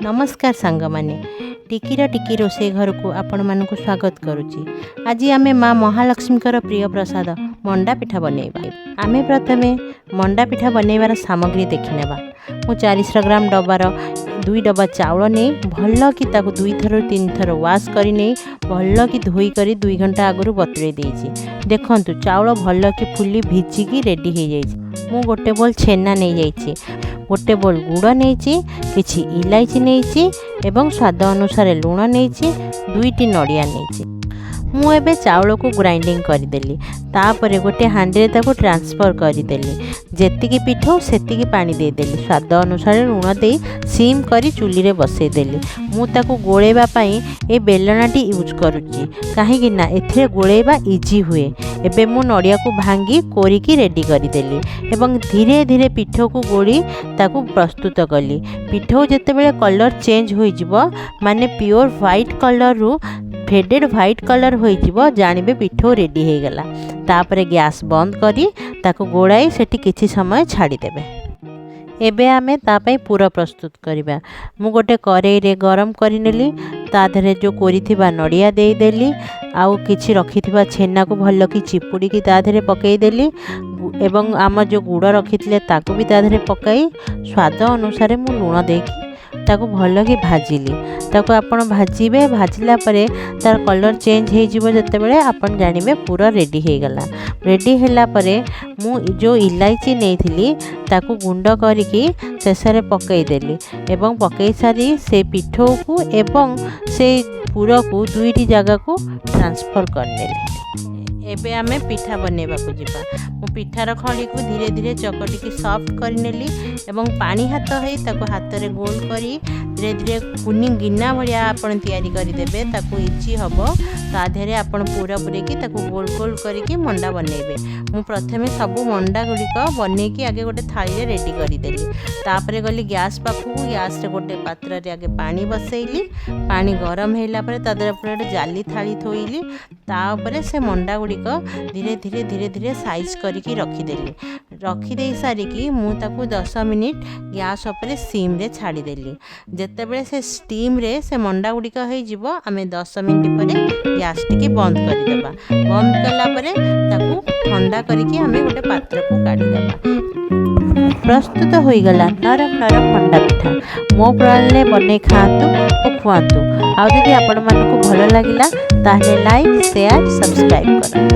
ନମସ୍କାର ସାଙ୍ଗମାନେ, ଟିକିର ଟିକି ରୋଷେଇ ଘରକୁ ଆପଣମାନଙ୍କୁ ସ୍ୱାଗତ କରୁଛି। ଆଜି ଆମେ ମା ମହାଲକ୍ଷ୍ମୀଙ୍କର ପ୍ରିୟ ପ୍ରସାଦ ମଣ୍ଡା ପିଠା ବନେଇବା। ଆମେ ପ୍ରଥମେ ମଣ୍ଡା ପିଠା ବନେଇବାର ସାମଗ୍ରୀ ଦେଖିନେବା। ମୁଁ 400 ଗ୍ରାମ ଡବାର 2 ଡବା ଚାଉଳ ନେଇ ଭଲ କି ତାକୁ 2ଥରରୁ 3 ଥର ୱାଶ୍ କରି ନେଇ ଭଲ କି ଧୋଇ କରି 2 ଘଣ୍ଟା ଆଗରୁ ବତୁରେଇ ଦେଇଛି। ଦେଖନ୍ତୁ, ଚାଉଳ ଭଲ କି ଫୁଲି ଭିଜିକି ରେଡ଼ି ହେଇଯାଇଛି। ମୁଁ ଗୋଟେ ବୋଲ୍ ଛେନା ନେଇଯାଇଛି, ଗୋଟେ ବୋଲ୍ ଗୁଡ଼ ନେଇଛି, କିଛି ଇଲାଇଚି ନେଇଛି ଏବଂ ସ୍ୱାଦ ଅନୁସାରେ ଲୁଣ ନେଇଛି, ଦୁଇଟି ନଡ଼ିଆ ନେଇଛି। ମୁଁ ଏବେ ଚାଉଳକୁ ଗ୍ରାଇଣ୍ଡିଙ୍ଗ କରିଦେଲି। ତାପରେ ଗୋଟେ ହାଣ୍ଡିରେ ତାକୁ ଟ୍ରାନ୍ସଫର୍ କରିଦେଲି। ଯେତିକି ପିଠଉ ସେତିକି ପାଣି ଦେଇଦେଲି। ସ୍ୱାଦ ଅନୁସାରେ ଲୁଣ ଦେଇ ସିମ୍ କରି ଚୁଲିରେ ବସେଇଦେଲି। ମୁଁ ତାକୁ ଗୋଳେଇବା ପାଇଁ ଏ ବେଲଣାଟି ୟୁଜ୍ କରୁଛି, କାହିଁକି ନା ଏଥିରେ ଗୋଳେଇବା ଇଜି ହୁଏ। ଏବେ ମୁଁ ନଡ଼ିଆକୁ ଭାଙ୍ଗି କୋରିକି ରେଡ଼ି କରିଦେଲି ଏବଂ ଧୀରେ ଧୀରେ ପିଠଉକୁ ଗୋଳି ତାକୁ ପ୍ରସ୍ତୁତ କଲି। ପିଠଉ ଯେତେବେଳେ କଲର୍ ଚେଞ୍ଜ ହୋଇଯିବ, ମାନେ ପିଓର ହ୍ୱାଇଟ୍ କଲର୍ରୁ ଫେଡ଼େଡ଼ ହ୍ୱାଇଟ୍ କଲର୍ ହୋଇଯିବ, ଜାଣିବେ ପିଠଉ ରେଡ଼ି ହେଇଗଲା। ତାପରେ ଗ୍ୟାସ୍ ବନ୍ଦ କରି ତାକୁ ଗୋଳାଇ ସେଠି କିଛି ସମୟ ଛାଡ଼ିଦେବେ। ଏବେ ଆମେ ତା ପାଇଁ ପୁର ପ୍ରସ୍ତୁତ କରିବା। ମୁଁ ଗୋଟେ କରେଇରେ ଗରମ କରିନେଲି। ତା ଦେହରେ ଯେଉଁ କୋରିଥିବା ନଡ଼ିଆ ଦେଇଦେଲି ଆଉ କିଛି ରଖିଥିବା ଛେନାକୁ ଭଲକି ଚିପୁଡ଼ିକି ତା ଦେହରେ ପକାଇଦେଲି ଏବଂ ଆମ ଯେଉଁ ଗୁଡ଼ ରଖିଥିଲେ ତାକୁ ବି ତା ଦେହରେ ପକାଇ ସ୍ୱାଦ ଅନୁସାରେ ମୁଁ ଲୁଣ ଦେଇକି ତାକୁ ଭଲକି ଭାଜିଲି। ତାକୁ ଆପଣ ଭାଜିବେ। ଭାଜିଲା ପରେ ତାର କଲର୍ ଚେଞ୍ଜ ହେଇଯିବ ଯେତେବେଳେ, ଆପଣ ଜାଣିବେ ପୁର ରେଡ଼ି ହେଇଗଲା। ରେଡ଼ି ହେଲା ପରେ ମୁଁ ଯେଉଁ ଇଲାଇଚି ନେଇଥିଲି ତାକୁ ଗୁଣ୍ଡ କରିକି ଶେଷରେ ପକାଇଦେଲି ଏବଂ ପକାଇ ସାରି ସେ ପିଠଉକୁ ଏବଂ ସେଇ ପୁରକୁ ଦୁଇଟି ଜାଗାକୁ ଟ୍ରାନ୍ସଫର୍ କରିନେଲି। ଏବେ ଆମେ ପିଠା ବନେଇବାକୁ ଯିବା। ମୁଁ ପିଠାର ଖଳିକୁ ଧୀରେ ଧୀରେ ଚକଟିକି ସଫ୍ଟ କରିନେଲି ଏବଂ ପାଣି ହାତ ହେଇ ତାକୁ ହାତରେ ଗୋଲ କରି ଧୀରେ ଧୀରେ କୁନି ଗିନା ଭଳିଆ ଆପଣ ତିଆରି କରିଦେବେ। ତାକୁ ଇଜି ହେବ। ତା ଦେହରେ ଆପଣ ପୁର ପୁରେଇକି ତାକୁ ଗୋଲ ଗୋଲ କରିକି ମଣ୍ଡା ବନେଇବେ। ମୁଁ ପ୍ରଥମେ ସବୁ ମଣ୍ଡା ଗୁଡ଼ିକ ବନେଇକି ଆଗେ ଗୋଟେ ଥାଳିରେ ରେଡ଼ି କରିଦେଲି। ତାପରେ ଗଲି ଗ୍ୟାସ୍ ପାଖକୁ। ଗ୍ୟାସ୍ରେ ଗୋଟେ ପାତ୍ରରେ ଆଗେ ପାଣି ବସେଇଲି। ପାଣି ଗରମ ହେଲା ପରେ ତା ଦେହରେ ଉପରେ ଗୋଟେ ଜାଲି ଥାଳି ଥୋଇଲି। ତା ଉପରେ ସେ ମଣ୍ଡା ଗୁଡ଼ିକ ଧୀରେ ଧୀରେ ଧୀରେ ଧୀରେ ସାଇଜ୍ କରିକି ରଖିଦେଲି। ରଖିଦେଇ ସାରିକି ମୁଁ ତାକୁ 10 ମିନିଟ୍ ଗ୍ୟାସ୍ ଉପରେ ସିମ୍ରେ ଛାଡ଼ିଦେଲି। ଯେତେବେଳେ ସେ ଷ୍ଟିମ୍ରେ ସେ ମଣ୍ଡା ଗୁଡ଼ିକ ହେଇଯିବ, ଆମେ 10 ମିନିଟ୍ ପରେ ଗ୍ୟାସ୍ ଟିକେ ବନ୍ଦ କରିଦେବା। ବନ୍ଦ କଲା ପରେ ତାକୁ ଥଣ୍ଡା କରିକି ଆମେ ଗୋଟେ ପାତ୍ରକୁ କାଢ଼ିଦେବା। ପ୍ରସ୍ତୁତ ହୋଇଗଲା ନରମ ନରମ ମଣ୍ଡା ପିଠା। ମୋ ପ୍ରଣାଳୀରେ ବନେଇ ଖାଆନ୍ତୁ ଓ ଖୁଆନ୍ତୁ। ଆଉ ଯଦି ଆପଣମାନଙ୍କୁ ଭଲ ଲାଗିଲା, ତାହେଲେ ଲାଇକ୍, ସେୟାର, ସବସ୍କ୍ରାଇବ୍ କରନ୍ତୁ।